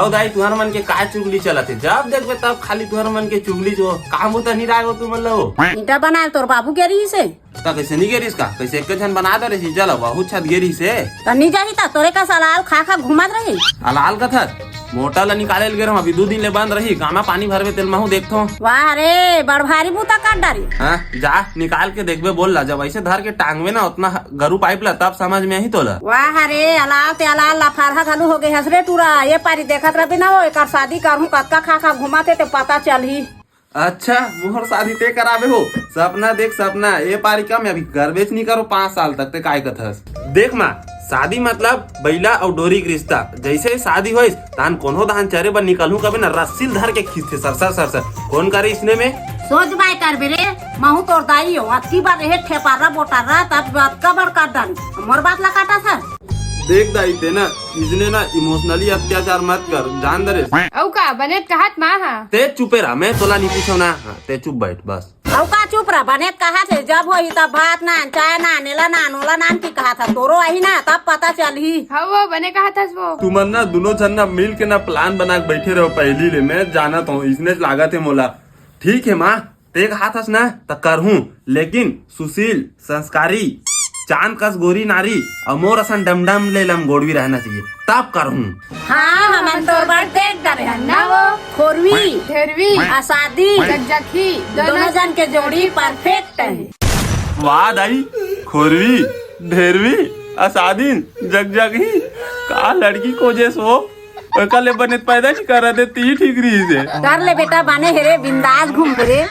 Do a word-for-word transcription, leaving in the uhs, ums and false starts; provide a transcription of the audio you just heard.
ओ दाई, तुहर मन के का चुगली चलत हे? जब देखबे तब खाली तुहर मन के चुगली। जो काम होता नहीं रहा हो तुमन लो। ईंटा बनाए तोर बाबू के रही से। त कइसे नहीं गे रिहिस का? कइसे एक झन बना दे रहिस, चल, बहुत छत गे रिहिस हे। त नहीं जाही त तोरे कस अलाल खा खा घूमत रही। अलाल कथस? मोटर ला निकाले ल गे रहूं, अभी दू दिन ले बंद रही, कामा पानी भरबे तेल महू देखथो। वाह रे, बड़ भारी बूता काट डारी। हाँ, जा निकाल के देखबे, बोल ला, जब ऐसे धर के टांगबे ना उतना ह-, गरू पाइप ला, तब समझ में आही तोला। वाह रे, अलाल ते अलाल ला फरहा घलू हो गे हस रे टूरा, ये पारी देखत रबे ना वो, एकर शादी करहूं, कतका खा खा घूमत हे ते पता चलही। अच्छा, मोहर शादी ते कराबे हो? सपना देख सपना, ए पारी का मैं अभी करबेच नहीं करो पाँच साल तक, ते काय कथस? देख माँ, शादी मतलब बैला अउ डोरी के रिश्ता। जैसे ही शादी होइस, तान कोनो धान चरे बर निकलहूं कबे न रस्सी ल धर के खींचथे सर सर सर सर। कौन करे इसने में? सोच बाय करबे रे, महू तोर दाई हो, अतकी बार रहे ठेपारा बोटारा, तब अतका बड़ काट डाल, मोर बात ला काटा था। देख दाई, ते ना इसने ना इमोशनली अत्याचार मत कर, जान दे रे। अउ का बनेत कहत माँ हा? ते चुपे रह, मैं तोला नहीं पूछो ना। हाँ, ते चुप बैठ बस। अउ का चुप रह, बनेत कहत हे, जब होही तब भात नान, चाय नान, एला नान, ओला नान की कहत हे, तोरो आही ना, तब पता चलही। हाँ वो बने कहत हस वो। तुमन ना दोनों झन ना मिल के ना प्लान बना के बैठे रहो पहली ले, मैं जानत हूँ, इसने लागत हे मोला। ठीक है माँ, ते कहाथस ना, त करहूं, लेकिन सुशील, संस्कारी, चांद कस गोरी नारी अउ मोर असन डमडम ले लमगोड़वी रहना चाहिए, तब करहूं। हाँ, हमन तोर बर देख डरे हन ना वो। खोरवी, ढेरवी, असादी, जगजगही, दोनों जन के जोड़ी परफेक्ट है। वाह दाई, खोरवी, ढेरवी, असादिन, जगजगही, का लड़की खोजेस वो? ओकर ले बने पैदा नहीं करा दे, ती ठीक रही से। कर ले बेटा, बने हेरे, बिंदास घूम रे।